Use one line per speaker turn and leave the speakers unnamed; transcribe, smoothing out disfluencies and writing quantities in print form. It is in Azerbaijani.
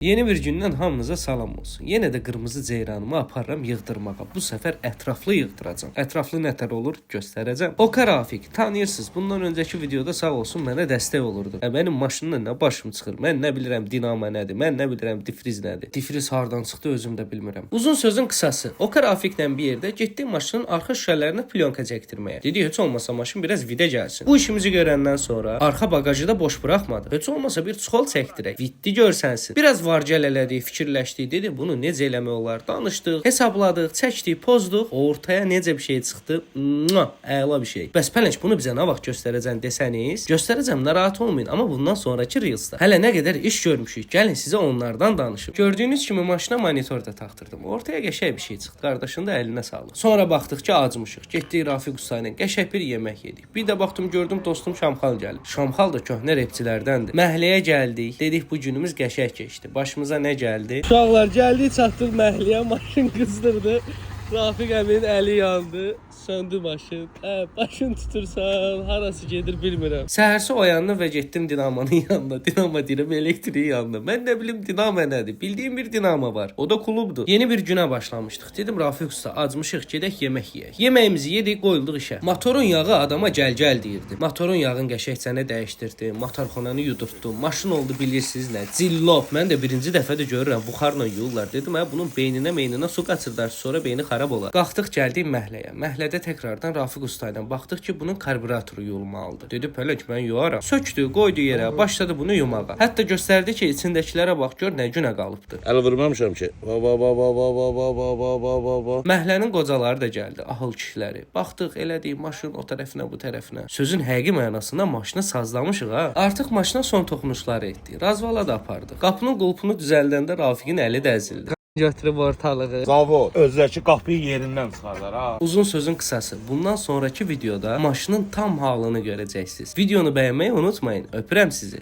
Yeni bir gündən hamınıza salam olsun. Yenə də qırmızı ceyranımı aparıram yığdırmağa. Bu səfər ətraflı yığdıracam. Ətraflı nətər olur göstərəcəm. Oka Rafiq, tanıyırsınız. Bundan öncəki videoda sağ olsun mənə dəstək olurdu. Mənim maşından nə başım çıxır? Mən nə bilirəm dinamo nədir? Mən nə bilirəm difriz nədir? Difriz hardan çıxdı özüm də bilmirəm. Uzun sözün qısası, Oka Rafiqlə bir yerdə getdik maşının arxa şüşələrinə plyonka çəkdirməyə. Dedi heç olmasa maşın biraz vidə gəlsin. Bu işimizi görəndən sonra arxa bagajı da boş buraxmadı. Heç olmasa bir çxol çəkdirək. Vitdi görsənsin. Biraz var-gəl elədik, fikirləşdik, dedi bunu necə eləmək olar? Danışdıq, hesabladıq, çəkdik, pozduq. Ortaya necə bir şey çıxdı? Mua, əla bir şey. Bəs Pələng bunu bizə nə vaxt göstərəcən desəniz, göstərəcəm, narahat olmayın, amma bundan sonrakı Reels'da. Hələ nə qədər iş görmüşük. Gəlin sizə onlardan danışım. Gördüyünüz kimi maşına monitor da taxdırdım. Ortaya qəşəng bir şey çıxdı. Qardaşın da əlinə sağlıq. Sonra baxdıq ki, acmışıq. Getdik Rafiq usta ilə qəşəng bir yemək yedik. Bir də baxdım gördüm dostum Şamxal gəlib. Şamxal da köhnə repçilərdəndir. Məhəlləyə gəldik. Dedik bu günümüz qəşəng keçdi. Başımıza nə gəldi? Uşaqlar gəldik, çatdıq məhəlləyə, maşın qızdırdı. Rafiq əminin əli yandı, söndü maşın. Hə, başın tutursan, harası gedir bilmirəm. Səhərsi oyandım və getdim dinamanın yanına. Dinamo deyirəm, elektriğin yanına. Mən nə bilim dinamo nədir? Bildiyim bir dinamo var. O da klubdur. Yeni bir günə başlamışdıq. Dedim Rafiq usta, acmışıq, gedək yemək yeyək. Yeməyimizi yedik, qoyulduq işə. Motorun yağı adama gəl-gəl deyirdi. Motorun yağını qəşəngcənə dəyişdirdim, motorxonanı yudurtdum. Maşın oldu bilirsiniz nə? Cillop. Mən də birinci dəfə də görürəm buxarla yuyurlar. Dedim hə bunun beyninə meyninə su qaçırdar, sonra beyni xarab olar. Qalxdıq gəldik məhəlləyə. Məhəllədə təkrardan Rafiq usta ilə baxdıq ki, bunun karburatoru yuyulmalıdır. Dedi Pələng mən yuyaram. Sökdü, qoydu yerə, başladı bunu yumağa. Hətta göstərdi ki, içindəkilərə bax gör nə günə qalıbdı.
Əl vurmamışam ki. Va va va va va va va va va va va va.
Məhəllənin qocaları da gəldi, ahıl kişiləri. Baxdıq, elədik maşın o tərəfinə, bu tərəfinə. Sözün həqiqi mənasında maşını sazlamışıq ha. Artıq maşına son toxunuşları etdik. Razvala da apardıq. Qapının qulpunu düzəldəndə Rafiqin əli də əzildi. Götürüb ortalığı.
Zavod. Özdəki qapıyı yerindən çıxardar ha.
Uzun sözün qısası, bundan sonrakı videoda maşının tam halını görəcəksiniz. Videonu bəyənməyi unutmayın. Öpürəm sizi.